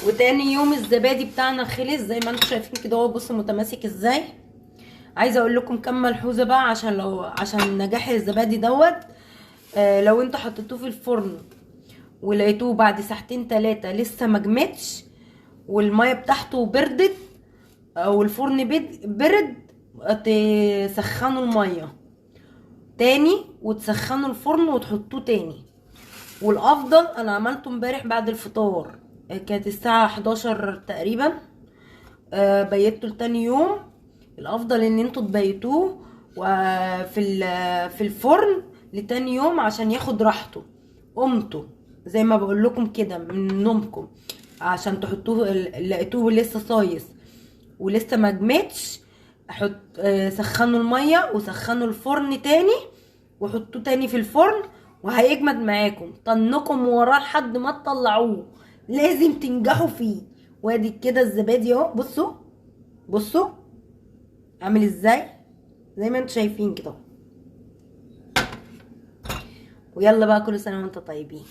وتاني يوم الزبادي بتاعنا خلص زي ما انتم شايفين كده اهو، بصوا متماسك ازاي. عايزه اقول لكم كم ملحوظة بقى عشان نجاح الزبادي دوت. لو انتوا حطيتوه في الفرن ولقيتوه بعد ساعتين 3 لسه ما جمدش والمية بتاعته بردت او الفرن برد، تسخنوا المية تاني وتسخنوا الفرن وتحطوه تاني. والافضل انا عملته امبارح بعد الفطار، كانت الساعة 11 تقريبا، بيته لتاني يوم. الافضل ان انتوا تبيتوه في الفرن لتاني يوم عشان ياخد راحته، قومته زي ما بقول لكم كده من نومكم، عشان تحطوه. لقيتوه لسه صايص ولسه ما جمدش، سخنوا المية وسخنوا الفرن تاني وحطوه تاني في الفرن وهيجمد معاكم. طنكم وراه لحد ما تطلعوه، لازم تنجحوا فيه. وادي كده الزبادي اهو، بصوا بصوا عامل ازاي زي ما انتم شايفين كده. ويلا بقى، كل سنة وانتم طيبين.